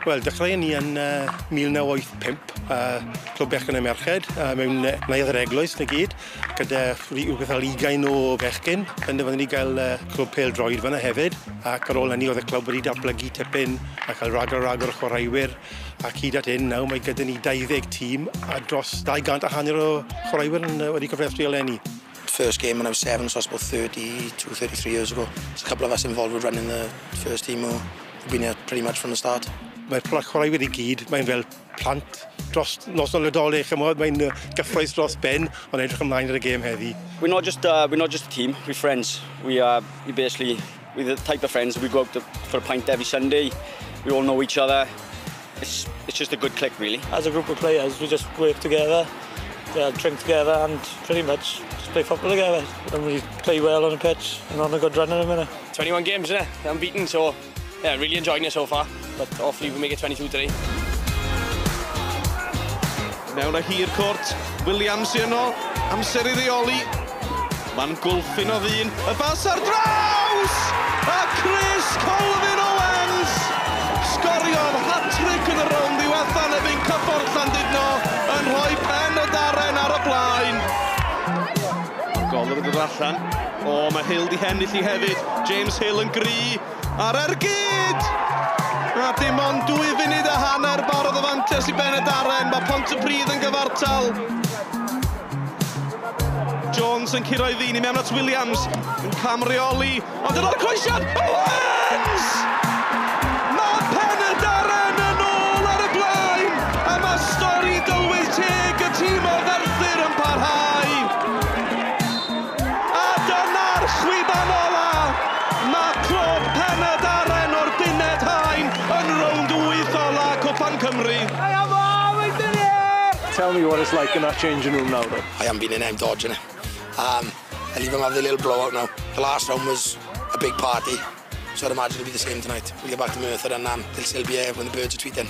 Wel, dechreuon ni yn 1985, Clwb Bechgyn y Merched, mewn Neuadd yr Eglwys na gyd, gyda rhywbeth fel 20 o fechgyn. Penderfynon ni gael clwb pêl-droed fan'na hefyd, ac ar ôl hynny oedd y clwb wedi datblygu tipyn a cael ragor a ragor o chwaraewyr, ac hyd at hyn nawr mae gyda ni 20 tîm a dros 250 o chwaraewyr yn wedi cofrestru eleni. First game when I was 7, so I suppose 32, 33 years ago. There's a couple of us involved with running the first team who've been here pretty much from the start. Mae'r chwaraewyr i gyd, mae'n fel plant dros noson Nadolig, chymod, mae'n gyffrous dros ben, ond edrych ymlaen ar y gêm heddi. We're not just a team, we're friends. We're the type of friends we go out for a pint every Sunday. We all know each other. It's just a good click, really. As a group of players, we just work together, drink together and pretty much just play football together. And we play well on the pitch and on a good run in a minute. 21 games, isn't it? Unbeaten, so yeah, really enjoying it so far. But hopefully we make it 22 today. Mewn a hir cwrt, Williams i yno, amser i reoli. Ma'n gwlffin o ddyn, y bas ar draws! A Chris Colvin Owens! Sgoriodd hat-trick yn y rownd ddiwetha yn erbyn Cyffordd Llandudno yn rhoi Pen-y-Darren ar y blaen. Goler yn dod allan. O, mae Hill di hennill i hefyd. James Hill yn gry ar ergyd! A dim ond 2 funud a hanner barodd y fantes i Pen-y-Darren. Mae Pontypridd yn gyfartal. Jones yn curo i ddyn i mewn at Williams. Yn camreoli. Ond yn o'r croesiad, Owens! Mae Pen-y-Darren yn ôl ar y blaen. A mae stori dylwyth teg y tîm o Ferthyr yn parhau. A dyna'r chwiban ola. Mae clwb Pen-y-Darren o'r bumed haen yn rownd 8 ola Cwpan Cymru. Tell me what it's like in that changing room now, though. I haven't been in, I'm dodging it. I leave them have the little blowout now. The last round was a big party, so I'd imagine it'll be the same tonight. We'll get back to Merthyr and they'll still be here when the birds are tweeting.